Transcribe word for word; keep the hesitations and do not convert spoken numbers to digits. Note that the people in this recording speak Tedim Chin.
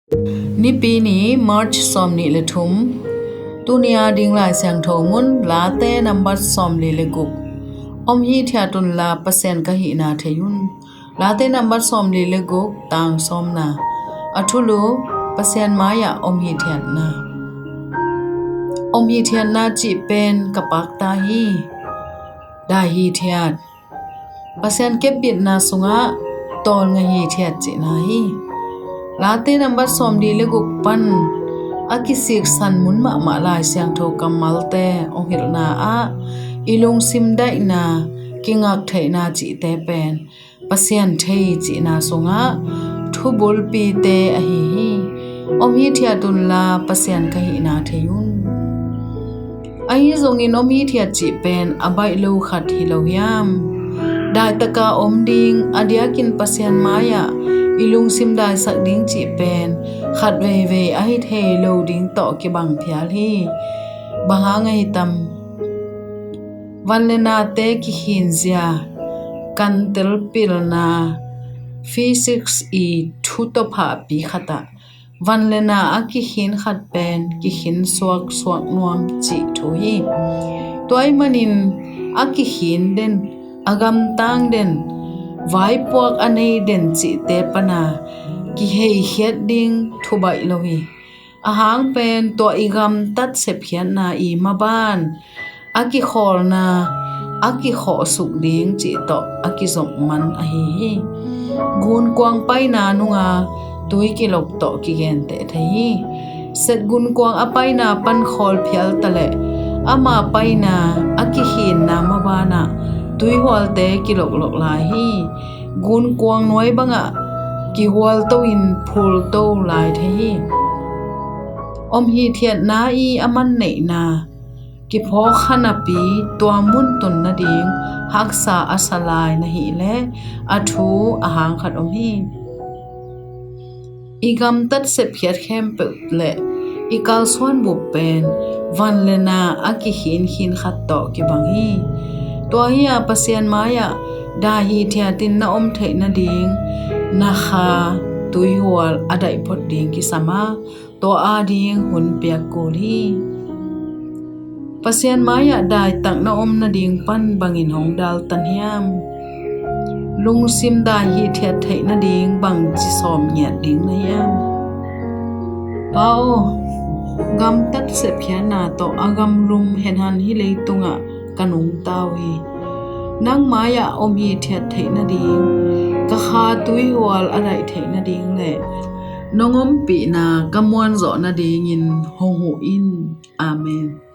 Nipi ni, March sawmnih le thum. Tuni a ding Lai Siangtho mun, Late nambat sawmli le guk. Om hithiat unla, Pasian ka hihna thei un. Late nambat sawmli le guk, tang sawmna. A thulu: Pasian mai-ah om hithiatna. Om hithiatna cih pen ka pakta hi. Dai hithiat, Pasian kepbitna sungah tawlnga hithiat cihna hi. Late nambat sawmli le guk pan a kisiksan mun mahmah Lai Siangtho kammalte hong hilhna ah i lungsim daihna, kingaktheihna cihte pen Pasian thei cihna sungah thubulpite ahi hi. Om hithiat unla, Pasian ka hihna thei un. Ahi zongin om hithiat cih pen a baih lo khat hi lo hiam? Daitaka om ding, a diakin Pasian mai-ah i lungsim daisak ding cih pen khat veivei ahi thei lo ding tawh kibang phial hi. Bang hang ahi tam? Van le nate kikhinzia, kantel pilna, physics i thu tawphahpi khatah van le na a kikhin khat pen kikhin suaksuak nuam cih thu hi. Tua ahih manin a kikhin den, a gamtang den, vaipuak a nei den cihte pana kiheikhiat ding thubaih lo hi. Ahang pen tua i gamtat sepkhiatna i maban a kikhawlna, a kikhawhsuk ding cih tawh a kizop man ahi hi. Gunkuang paina nunga tui kilok tawh kigenteh thei hi. Set gunkuang a paina pan khawl phial taleh ama paina a kikhinna mabanah tuihualte kiloklok lai hi. Gunkuang nuai bangah kihualto in phulto lai thei hi. Om hithiatna i a man neihna kiphawk khanapi tua mun tun nading haksa a sa lai na hih leh a thu a hang khat om hi. I gamtat sepkhiat khempeuh le i kalsuan bup pen van le na a kikhinkhin khat tawh kibang hi. Tua hi-a Pasian mai-ah dai hithiatin na om theih nading na kha tuihual a daih phot ding kisam a, tua ading hun piak kul hi. Pasian mai-ah daitak na om nading pan bangin hong daltan hiam? Lungsim dai hithiat theih nading bangci sawm ngiat ding na hiam? Pa aw, gamtat sepkhiatna tawh a gamlum henhan hih leitungah ka nungta uh hi. Nang mai-ah om hithiat theih nading, ka kha tuihual a daih theih nading le nong ompihna ka muanzawh nadingin hong huh in. Amen.